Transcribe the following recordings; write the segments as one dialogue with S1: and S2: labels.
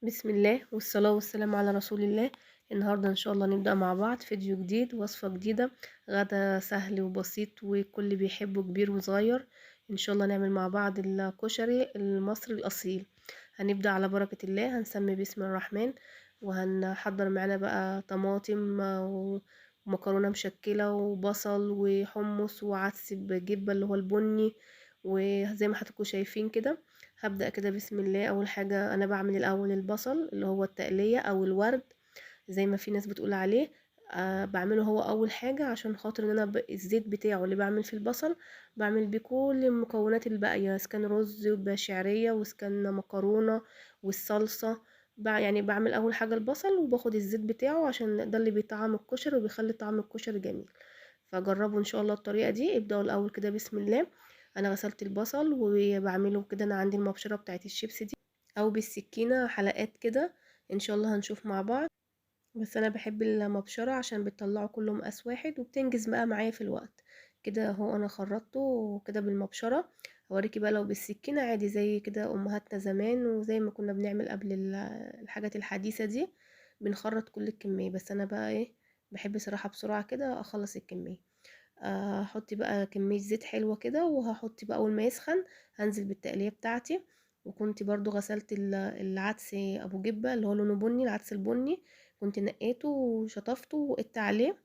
S1: بسم الله والصلاة والسلام على رسول الله. النهاردة إن شاء الله نبدأ مع بعض فيديو جديد، وصفة جديدة، غدا سهل وبسيط والكل بيحبه كبير وصغير. إن شاء الله نعمل مع بعض الكشري المصري الأصيل. هنبدأ على بركة الله، هنسمي باسم الرحمن، وهنحضر معانا بقى طماطم ومكرونة مشكلة وبصل وحمص وعدس بجبة اللي هو البني، وزي ما حضراتكم شايفين كده. هبدأ كده بسم الله. أول حاجة أنا بعمل الأول البصل اللي هو التقلية أو الورد زي ما في ناس بتقول عليه، بعمله هو أول حاجة عشان خاطر إن أنا الزيت بتاعه اللي بعمل فيه البصل بعمل بيه كل المكونات الباقية، إذا كان رز بشعرية وإذا كان مكرونة والصلصة. بعمل أول حاجة البصل وباخد الزيت بتاعه عشان ده اللي بيطعم الكشري وبيخلي طعم الكشري جميل. فجربوا إن شاء الله الطريقة دي. ابدأوا الأول كده بسم الله. أنا غسلت البصل وبعمله كده، أنا عندي المبشرة بتاعت الشيبس دي أو بالسكينة حلقات كده، إن شاء الله هنشوف مع بعض. بس أنا بحب المبشرة عشان بتطلعه كله مقاس واحد وبتنجز بقى معايا في الوقت كده. اهو أنا خرطته كده بالمبشرة. هوريكي بقى لو بالسكينة عادي زي كده أمهاتنا زمان وزي ما كنا بنعمل قبل الحاجات الحديثة دي، بنخرط كل الكمية. بس أنا بقى بحب صراحة بسرعة كده أخلص الكمية. هحط بقى كمية زيت حلوة كده، وهحط بقى أول ما يسخن هنزل بالتقلية بتاعتي. وكنت برضو غسلت العدس أبو جبة اللي هو لونه بني، العدس البني كنت نقيته وشطفته وقدت عليه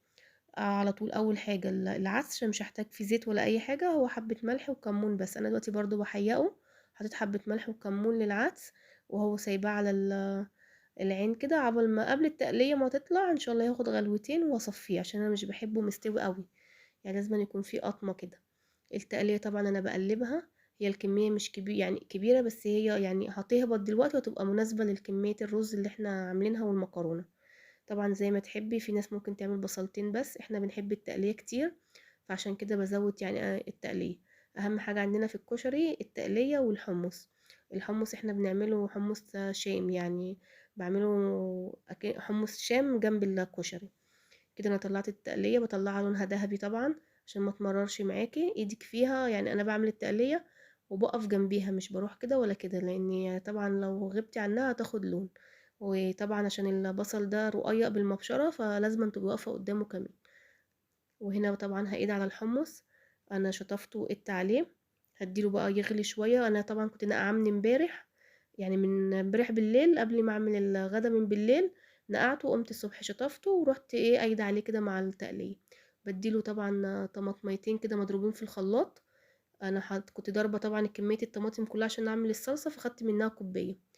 S1: على طول. أول حاجة العدس عشان مش هحتاج فيه زيت ولا أي حاجة، هو حبة ملح وكمون بس. أنا دلوقتي برضو بحيقه، حطيت حبة ملح وكمون للعدس وهو سايباه على العين كده عبل ما قبل التقلية ما تطلع إن شاء الله ياخد غلوتين واصفيه، عشان أنا مش بحبه مستوي قوي، لازم يكون فيه قطمة كده. التقلية طبعا أنا بقلبها، هي الكمية مش كبيرة يعني كبيرة، بس هي هتهبط دلوقتي وتبقى مناسبة للكمية الرز اللي احنا عاملينها والمكرونة. طبعا زي ما تحبي، في ناس ممكن تعمل بصلتين بس، احنا بنحب التقلية كتير فعشان كده بزود التقلية. أهم حاجة عندنا في الكشري التقلية والحمص. الحمص احنا بنعمله حمص شام، بعمله حمص شام جنب الكشري كده. انا طلعت التقلية بطلعها لونها ذهبي طبعا عشان ما تمررش معاكي ايدك فيها، انا بعمل التقلية وبقف جنبيها مش بروح كده ولا كده، لان طبعا لو غبتي عنها هتاخد لون. وطبعا عشان البصل ده رقيق بالمبشرة فلازم تبقي واقفة قدامه كمان. وهنا طبعا هقيد على الحمص، انا شطفته وقدت عليه، هديله بقى يغلي شوية. انا طبعا كنت نقعه من امبارح، يعني من امبارح بالليل قبل ما اعمل الغدا من بالليل نقعته، وقمت الصبح شطفته ورحت قايده عليه كده مع التقليه. بديله طبعا طماطميتين كده مضروبين في الخلاط. انا كنت ضاربه طبعا كميه الطماطم كلها عشان اعمل الصلصه، فخدت منها كوبايه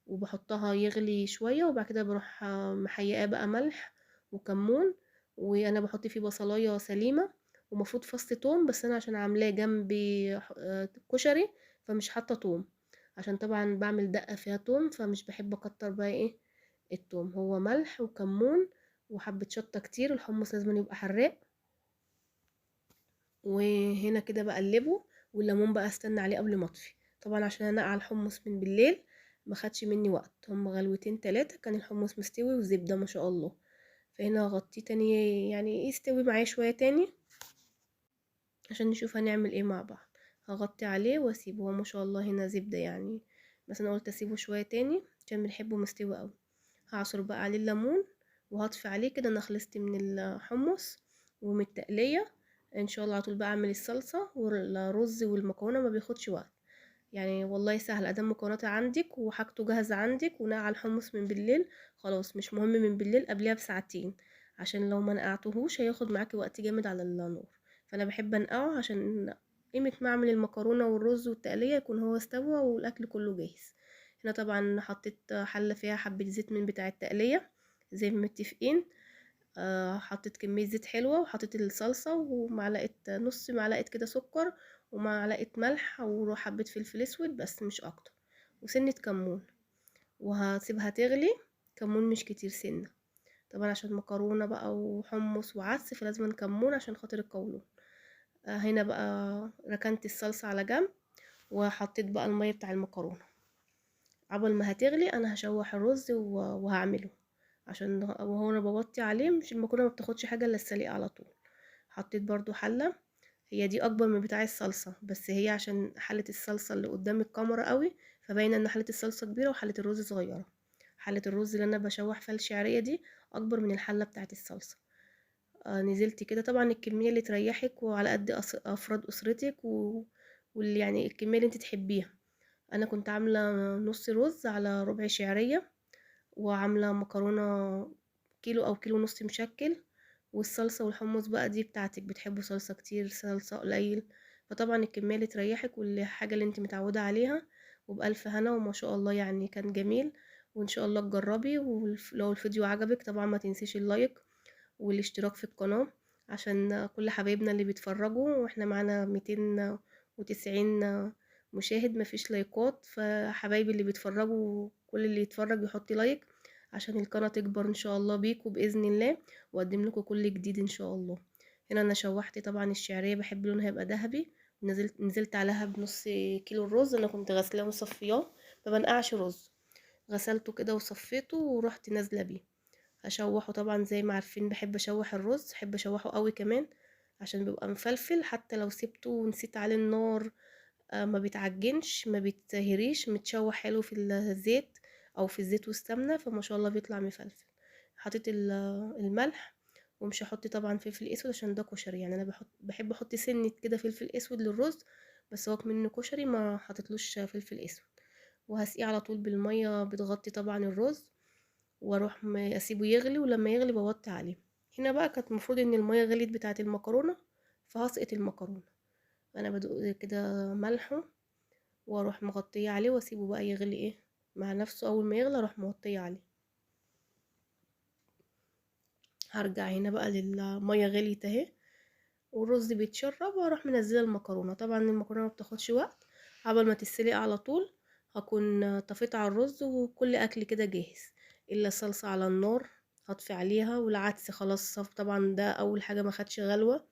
S1: وبحطها يغلي شويه، وبعد كده بروح محيقاه بقى ملح وكمون، وانا بحط فيه بصلايه سليمه ومفروض فص توم، بس انا عشان عاملاه جنب كشري فمش حاطه توم، عشان طبعا بعمل دقه فيها توم فمش بحب اكتر بقى التوم. هو ملح وكمون وحبه شطه كتير، الحمص لازم يبقى حراق. وهنا كده بقلبه، والليمون بقى استنى عليه قبل ما اطفي طبعا عشان انا نقع الحمص من بالليل ما خدش مني وقت، هم غلوتين تلاتة كان الحمص مستوي وزبده ما شاء الله. فهنا هغطيه تاني يستوي معايا شويه تاني عشان نشوف هنعمل ايه مع بعض. هغطي عليه واسيبه، هو ما شاء الله هنا زبده بس انا قلت اسيبه شويه تاني عشان بنحبه مستوي قوي. هعصر بقى عليه الليمون وهطفي عليه كده. انا خلصت من الحمص ومن التقليه، ان شاء الله على طول بقى اعمل الصلصه والرز والمكرونه، ما بياخدش وقت والله سهل، ادام مكوناتها عندك وحاجته جاهزه عندك ونقع الحمص من بالليل خلاص، مش مهم من بالليل قبلها بساعتين عشان لو ما نقعتهوش هياخد معاكي وقت جامد على النار. فانا بحب انقعه عشان قيمه ما اعمل المكرونه والرز والتقليه يكون هو استوى والاكل كله جاهز. هنا طبعا حطيت حله فيها حبه زيت من بتاع التقليه زي ما متفقين، حطيت كميه زيت حلوه وحطيت الصلصه ومعلقه، نص معلقه كده سكر ومعلقه ملح وحبه فلفل اسود بس مش اكتر، وسنه كمون، وهسيبها تغلي. كمون مش كتير، سنه طبعا عشان مكرونه بقى وحمص وعدس فلازم كمون عشان خاطر القولون. هنا بقى ركنت الصلصه على جنب وحطيت بقى الميه بتاع المكرونه. عقبال ما هتغلي انا هشوح الرز وهعمله عشان وهو انا بوطي عليه، مش المكرونه ما بتاخدش حاجه الا السليق على طول. حطيت برضو حله، هي دي اكبر من بتاع الصلصه، بس هي عشان حله الصلصه اللي قدام الكاميرا قوي فباينه ان حله الصلصه كبيره وحله الرز صغيره. حله الرز اللي انا بشوح فيها الشعرية دي اكبر من الحلة بتاعه الصلصه. نزلت كده طبعا الكمية اللي تريحك وعلى قد افراد اسرتك واللي يعني الكمية اللي انت تحبيها. انا كنت عامله نص رز على ربع شعرية، وعامله مكرونه كيلو او كيلو ونص مشكل، والصلصه والحمص بقى دي بتاعتك، بتحبوا صلصه كتير صلصه قليل، فطبعا الكمية اللي تريحك والحاجة اللي انت متعوده عليها. وبألف هنا وما شاء الله، يعني كان جميل، وان شاء الله تجربي. ولو الفيديو عجبك طبعا ما تنسيش ال like والاشتراك في القناة عشان كل حبايبنا اللي بيتفرجوا، واحنا معانا 290 مشاهد مفيش لايكات، فحبايبي اللي بيتفرجوا كل اللي يتفرج يحط like عشان القناة تكبر ان شاء الله بيكم بإذن الله، واقدم لكم كل جديد ان شاء الله. هنا انا شوحت طبعا الشعرية، بحب لونها يبقى ذهبي، نزلت عليها بنص كيلو الرز، انا كنت غسلاه ومصفياه، ما بنقعش رز، غسلته كده وصفيته ورحت نازله بيه. هشوحه طبعا زي ما عارفين بحب اشوح الرز، بحب اشوحه قوي كمان عشان بيبقى مفلفل، حتى لو سبته ونسيت عليه النار ما بيتعجنش ما بيتهريش، متشوح حلو في الزيت او في الزيت والسمنه، فما شاء الله بيطلع مفلفل. حطيت الملح، ومش هحط طبعا فلفل اسود عشان ده كشري، يعني انا بحب احط سنة كده فلفل اسود للرز، بس هو منه كشري ما حطيتلوش فلفل اسود. وهسقيه على طول بالمية، بتغطي طبعا الرز، واروح اسيبه يغلي، ولما يغلي بوطي عليه. هنا بقى كانت المفروض ان المية غليت بتاعه المكرونه، فهسقط المكرونه، انا بدوق كده ملحة واروح مغطيه عليه واسيبه بقى يغلي ايه مع نفسه. اول ما يغلي اروح مغطيه عليه. هرجع هنا بقى للمية غليت اهي والرز بيتشرب، واروح منزله المكرونه. طبعا المكرونه ما بتاخدش وقت، قبل ما تتسلق على طول هكون طفيت على الرز، وكل اكل كده جاهز، الا الصلصه على النار هطفي عليها، والعدس خلاص صف. طبعا ده اول حاجة ما خدش غلوه،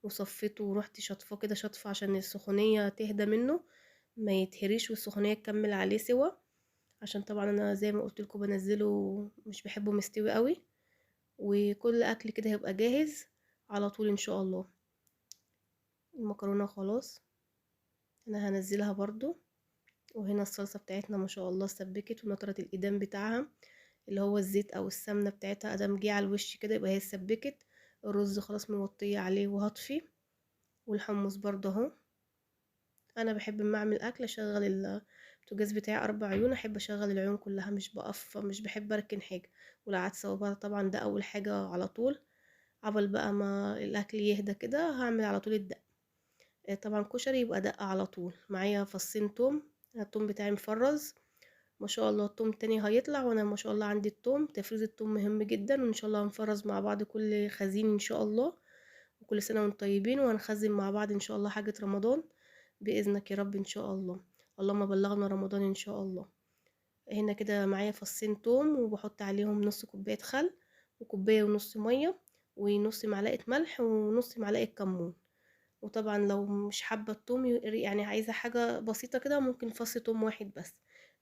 S1: وصفيته ورحت شطفاه كده شطفه عشان السخونيه تهدى منه ما يتهريش، والسخونيه تكمل عليه سوا، عشان طبعا انا زي ما قلت لكم بنزله مش بحبه مستوي قوي. وكل اكل كده هيبقى جاهز على طول ان شاء الله. المكرونه خلاص انا هنزلها برضو. وهنا الصلصه بتاعتنا ما شاء الله سبكت ونطرت الادام بتاعها اللي هو الزيت او السمنة بتاعتها، ادام جه على الوش كده يبقى هي سبكت. الرز خلاص موطيه عليه وهطفي، والحمص برضه اهو. انا بحب اما اعمل اكل اشغل البوتاجاز بتاعي 4 عيون، احب اشغل العيون كلها، مش بقف مش بحب اركن حاجة. والعدس اهو طبعا ده اول حاجة على طول، عبل بقى ما الاكل يهدى كده هعمل على طول الدقة. طبعا كشري يبقى دقه على طول. معايا فصين توم، التوم بتاعي مفرز ما شاء الله، التوم تاني هيطلع، وانا ما شاء الله عندي التوم، تفريز التوم مهم جدا، وان شاء الله هنفرز مع بعض كل خزين ان شاء الله. وكل سنة وانتم طيبين، وهنخزن مع بعض ان شاء الله حاجة رمضان باذنك يا رب ان شاء الله. اللهم بلغنا رمضان ان شاء الله. هنا كده معايا فصين توم، وبحط عليهم نص كوباية خل، وكوبايه ونص مية، ونص معلقه ملح، ونص معلقه كمون. وطبعا لو مش حابة التوم يعني عايزه حاجة بسيطة كده ممكن فص توم واحد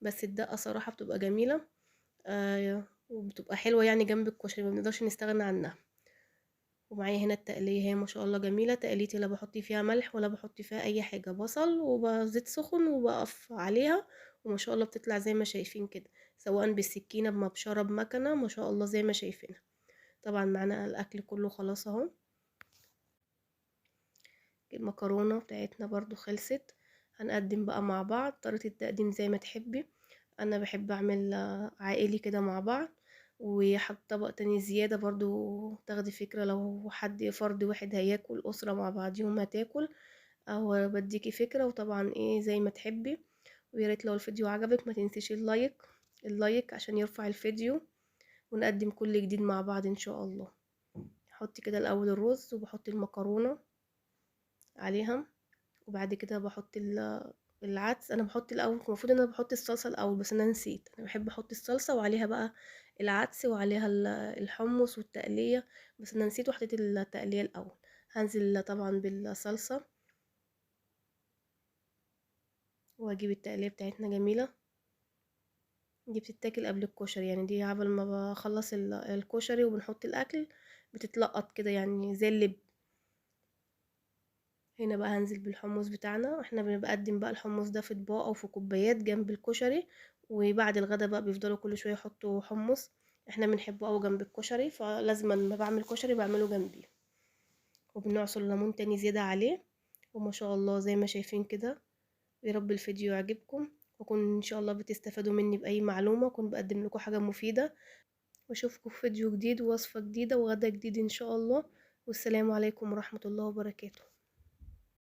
S1: بس الدقة صراحة بتبقى جميلة، وبتبقى حلوة يعني جنب الكشري، ما بنقدرش نستغنى عنها. ومعايا هنا التقليه هي ما شاء الله جميلة، تقليتي لا بحط فيها ملح ولا بحط فيها اي حاجة، بصل وبزيت سخن وبقف عليها، وما شاء الله بتطلع زي ما شايفين كده، سواء بالسكينة بمبشره بمكنه، ما شاء الله زي ما شايفينها. طبعا معانا الاكل كله خلاص اهو. المكرونه بتاعتنا برضو خلصت، هنقدم بقى مع بعض. طريقه التقديم زي ما تحبي، انا بحب اعمل عائلي كده مع بعض، وحط طبق تاني زيادة برضو تاخدي فكرة، لو حد فرد واحد هياكل أسرة مع بعضيهم هتاكل، او بديكي فكرة. وطبعا ايه زي ما تحبي. ويا ريت لو الفيديو عجبك ما تنسيش ال like عشان يرفع الفيديو، ونقدم كل جديد مع بعض ان شاء الله. حطي كده الاول الرز، وبحط المكرونة عليها، وبعد كده بحط العدس. انا بحط الاول، المفروض ان انا بحط الصلصه الاول، بس انا نسيت. انا بحب احط الصلصه وعليها بقى العدس وعليها الحمص والتقليه، بس انا نسيت وحطيت التقليه الاول. هنزل طبعا بالصلصه، واجيب التقليه بتاعتنا جميلة، دي بتتاكل قبل الكشري، يعني دي قبل ما بخلص الكشري وبنحط الاكل بتتلقط كده يعني زي اللب. هنا بقى هنزل بالحمص بتاعنا، احنا بنقدم بقى الحمص ده في اطباق او في كوبايات جنب الكشري، وبعد الغدا بقى بيفضلوا كل شوية يحطوا حمص، احنا بنحبه قوي جنب الكشري، فلازم لما بعمل كشري بعمله جنبيه. وبنعصر ليمون تاني زيادة عليه. وما شاء الله زي ما شايفين كده. يا رب الفيديو يعجبكم، وأكون إن شاء الله بتستفادوا مني بأي معلومة، وأكون بقدم لكم حاجة مفيدة. واشوفكم في فيديو جديد ووصفة جديدة وغدا جديد إن شاء الله. والسلام عليكم ورحمة الله وبركاته.